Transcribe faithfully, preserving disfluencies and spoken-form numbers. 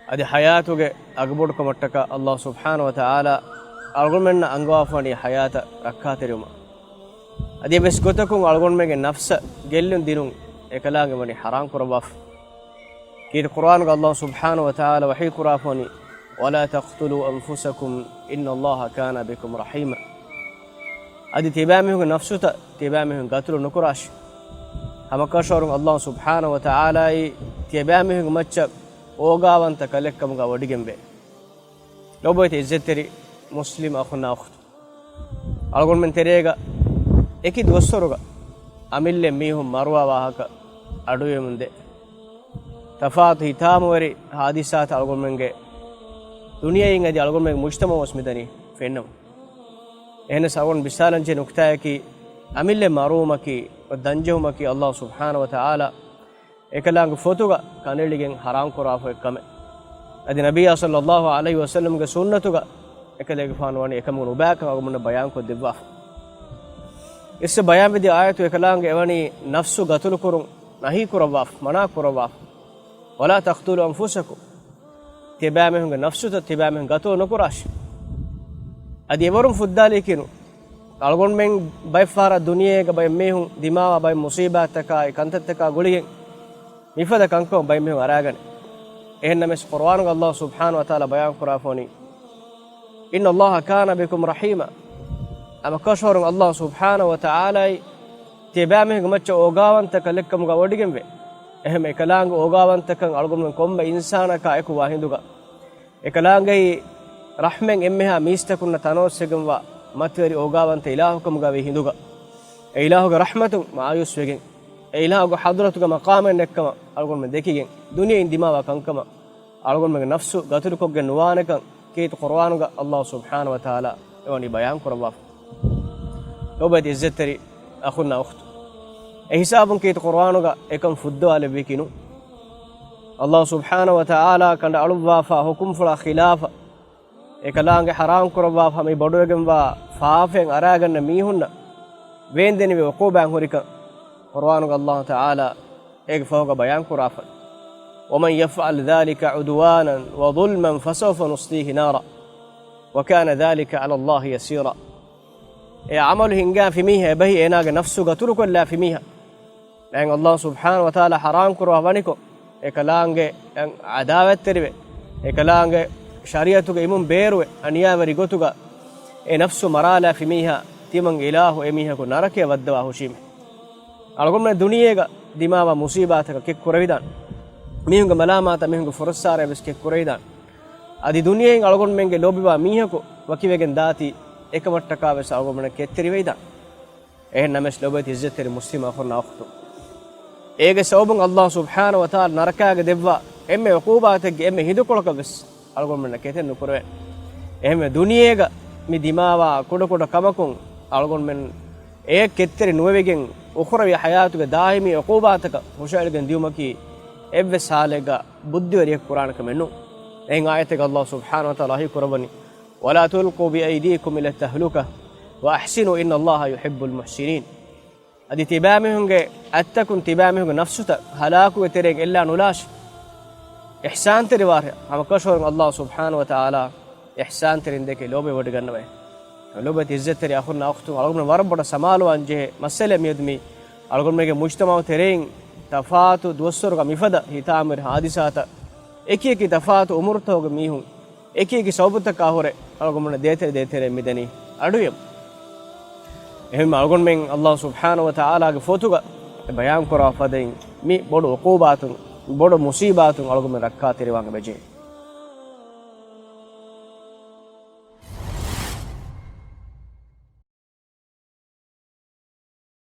އަދި ޙަޔާތުގެ އަގުބޮޑުކަމަށްޓަކާ ﷲ ސުބްޙާނަހޫ ވަތަޢާލާ އަޅުގަނޑުމެންނަށް އަންގަވާފާނީ ޙަޔާތަށް ރައްކާތެރިވުމަށް. އަދި އެއްވެސް ގޮތަކުން އަޅުގަނޑުމެންގެ ނަފްސަށް ގެއްލުން ދިނުން އެކަލާނގެ ވަނީ ޙަރާމް ކުރައްވާފަ. ކީރިތި ޤުރުއާނުގަ ﷲ ސުބްޙާނަހޫ ވަތަޢާލާ ވަޙީ ކުރާފާނީ، "ولا تقتلوا أنفسكم إن الله كان بكم رحيما." އަދި ތިޔަބައިމީހުންގެ ނަފްސުތައް ތިޔަބައިމީހުން ގަތުލު ނުކުރާށި. ހަމަކަށަވަރުން ﷲ ސުބްޙާނަހޫ ވަތަޢާލާއީ ތިޔަބައިމީހުންގެ މައްޗަށް އޯގާވަންތަ ކަލެއްކަމުގަ ވޮޑިގެންވޭ. ލޯބިވެތި އިއްޒަތްތެރި މުސްލިމް އަޚުންނާ އުޚްތުން، އަޅުގަނޑުމެން ތެރޭގަ އެކި ދުވަސްވަރުގަ އަމިއްލަ މީހުން މަރުވާ ވާހަކަ އަޑުއިވެމުންދޭ. ތަފާތު ހިތާމަވެރި ހާދިސާތައް އަޅުގަނޑުމެންގެ ދުނިޔެއިން އަދި އަޅުގަނޑުމެންގެ މުޖްތަމަޢުވެސް މިދަނީ ފެންނަމުން. އެހެނަސް އަޅުގަނޑު ބިސާލަންޖެހޭ ނުކުތާއަކީ، އަމިއްލަ މަރުވުމަކީ ދަންޖެހުމަކީ ﷲ ސުބްޙާނަހޫ ވަތަޢާލާ އެކަލާނގެ ފޮތުގަ ކަނޑައެޅިގެން ޙަރާމް ކުރާފައި ކަމެއް. އަދި ނަބިއްޔާ ޞައްލައްލާހު ޢަލައިހި ވަސައްލަމްގެ ސުންނަތުގަ އެކަލޭގެފާނު ވަނީ އެކަމުގަ ނުބައިކަން އަޅުގަނޑުމެންނަށް ބަޔާންކޮށްދެއްވާފަ. އިސް ބަޔާންވެދިޔަ އާޔަތު އެކަލާނގެ އެވަނީ ނަފްސު ގަތުލުކުރުން ނަހީ ކުރައްވާފަ، މަނާ ކުރައްވާފަ. "ولا تقتلوا أنفسكم." ތިޔަބައިމީހުންގެ ނަފްސުތައް ތިޔަބައިމީހުން ގަތުލު ނުކުރާށި. އަދި އެވަރުން ފުއްދާލީކީނު، އަޅުގަނޑުމެން ބައެއްފަހަރަށް ދުނިޔޭގަ ބައެއް މީހުން ދިމާވާ ބައެއް މުޞީބާތަކާއި ކަންތައްތަކާ ގުޅިގެން މިފަދަ ކަންކަމަށް ބައެއް މީހުން އަރާގަނެ. އެހެންނަމަވެސް ޤުރުއާނުގަ ﷲ ސުބްޙާނަހޫ ވަތަޢާލާ ބަޔާން ކުރާފަ ވަނީ، "إن الله كان بكم رحيما." ހަމަކަށަވަރުން ﷲ ސުބްޙާނަހޫ ވަތަޢާލާއީ ތިޔަބައިމީހުންގެ މައްޗަށް އޯގާވަންތަ ކަލެއްކަމުގަ ވޮޑިގެންވޭ. އެހެން އެކަލާނގެ އޯގާވަންތަކަން އަޅުގަނޑުމެން ކޮންމެ އިންސާނަކާ އެކު ވާ ހިނދުގަ، އެކަލާނގެއީ ރަޙްމެއް އެންމެހާ މީސްތަކުންނަށް ތަނަވަސްވެގެންވާ މަތިވެރި އޯގާވަންތަ އިލާހުކަމުގަ ވީ ހިނދުގަ، އެ އިލާހުގެ ރަޙްމަތުން މާޔޫސްވެގެން، އެ އިލާހުގެ ޙަޟްރަތުގަ މަޤާމެއް ނެތްކަމަށް އަޅުގަނޑުމެން ދެކިގެން، ދުނިޔެއިން ދިމާވާ ކަންކަމަށް އަޅުގަނޑުމެންގެ ނަފްސު ގަތުލުކޮށްގެން ނުވާނެކަން ކީރިތި ޤުރުއާނުގަ ﷲ ސުބްޙާނަހޫ ވަތަޢާލާ އެވަނީ ބަޔާން ކުރައްވާފަ. ލޯބިވެތި އިއްޒަތްތެރި އަޚުންނާ އުޚްތުން، އެ ހިސާބުން ކީރިތި ޤުރުއާނުގަ އެކަން ފުއްދަވާލެއްވީކީނު، ﷲ ސުބްޙާނަހޫ ވަތަޢާލާ ކަނޑައަޅުއްވާފާ ޙުކުމްފުޅާ ޚިލާފަށް އެކަލާނގެ ޙަރާމް ކުރައްވާފަ މި ބޮޑުވެގެންވާ ފާފައިން އަރާގަންނަ މީހުންނަށް ވޭންދެނިވި ޢުޤޫބާތް ހުރިކަން ޤުރުއާނުގަ ﷲ ތަޢާލާ އޭގެ ފަހުގަ ބަޔާން ކުރާފަ، "ومن يفعل ذلك عدوانا وظلما فسوف نصليه نارا وكان ذلك على الله يسيرا." އެ ޢަމަލު ހިންގާފި މީހާ، އެބަހީ އޭނާގެ ނަފްސު ގަތުލުކޮށްލާފި މީހާ، ދެން ﷲ ސުބްޙާނަހޫ ވަތަޢާލާ ޙަރާމް ކުރައްވާ ވަނިކޮށް، އެކަލާނގެ އަން ޢަދާވަތްތެރިވެ، އެކަލާނގެ ޝަރީޢަތުގެ އިމުން ބޭރުވެ، އަނިޔާވެރި ގޮތުގަ އެ ނަފްސު މަރާލާފި މީހާ، ތިމަން އިލާހު އެ މީހަކު ނަރަކަޔަށް ވައްދަވާ ހުށީމެ. އަޅުގަނޑުމެން ދުނިޔޭގަ ދިމާވާ މުޞީބާތަކަށް ކެތް ކުރެވިދާނެ. މީހުންގެ މަލާމާތަށް މީހުންގެ ފުރައްސާރައަށް ވެސް ކެތް ކުރެވިދާނެ. އަދި ދުނިޔެއިން އަޅުގަނޑުމެންގެ ލޯބިވާ މީހަކު ވަކިވެގެން ދާތީ، އެކަމަށްޓަކާ ވެސް އަޅުގަނޑުމެންނަށް ކެތްތެރިވެވިދާނެ. އެހެން ނަމަވެސް ލޯބިވެތި އިއްޒަތްތެރި މުސްލިމް އަޚުންނާ އުޚްތުން، އޭގެ ސަބަބުން ﷲ ސުބްޙާނަހޫ ވަތަޢާލާ ނަރަކާގަ ދެއްވާ އެންމެ ޢުޤޫބާތެއްގެ އެންމެ ހިނދުކޮޅަކަށް ވެސް އަޅުގަނޑުމެންނަށް ކެތެއް ނުކުރެވޭނެ. އެހެންވެ، ދުނިޔޭގަ މި ދިމާވާ ކުޑަކުޑަ ކަމަކުން އަޅުގަނޑުމެން އެޔަށް ކެތްތެރި ނުވެވިގެން، އުޚްރަވީ ޙަޔާތުގެ ދާއިމީ ޢުޤޫބާތަކަށް ހުށައެޅިގެން ދިޔުމަކީ އެއްވެސް ޙާލެއްގަ ބުއްދިވެރިޔަކު ކުރާނެ ކަމެއް ނޫން. އެހެން އާޔަތެއްގަ ﷲ ސުބްޙާނަހޫ ވަތަޢާލާ ވަޙީ ކުރައްވަނީ، "ولا تلقوا بأيديكم إلى التهلكة وأحسنوا إن الله يحب المحسنين." އަދި ތިބާމީހުންގެ އަތްތަކުން ތިބާމީހުންގެ ނަފްސުތައް ހަލާކުގެ ތެރެއިން އެއްލާ ނުލާށި. އިޙްސާންތެރިވާށި. ހަމަކަށަވަރުން ﷲ ސުބްޙާނަހޫ ވަތަޢާލާ އިޙްސާންތެރިން ދެކެ ލޯބިވޮޑިގަންނަވައި. ލޯބިވެތި އިއްޒަތްތެރި އަޚުންނާ އުޚްތުން، އަޅުގަނޑުމެން ވަރަށް ބޮޑަށް ސަމާލުވާން ޖެހޭ މައްސަލައެއް މިއަދު މި އަޅުގަނޑުމެންގެ މުޖްތަމަޢު ތެރެއިން ތަފާތު ދުވަސްވަރުގަ މިފަދަ ހިތާމަވެރި ހާދިސާތައް، އެކިއެކި ތަފާތު އުމުރުތަކުގެ މީހުން އެކިއެކި ސަބަބުތަކާ ހުރެ އަޅުގަނޑުމެން ދޭތެރެ ދޭތެރެ މިދަނީ އަޑުއިވުމަށް. އެހެންވީމަ އަޅުގަނޑުމެން ﷲ ސުބްޙާނަހޫ ވަތަޢާލާގެ ފޮތުގަ އެ ބަޔާންކުރާ ފަދައިން މި ބޮޑު ޢުޤޫބާތުން، ބޮޑު މުޞީބާތުން އަޅުގަނޑުމެން ރައްކާތެރިވާން އެބަޖެހޭ.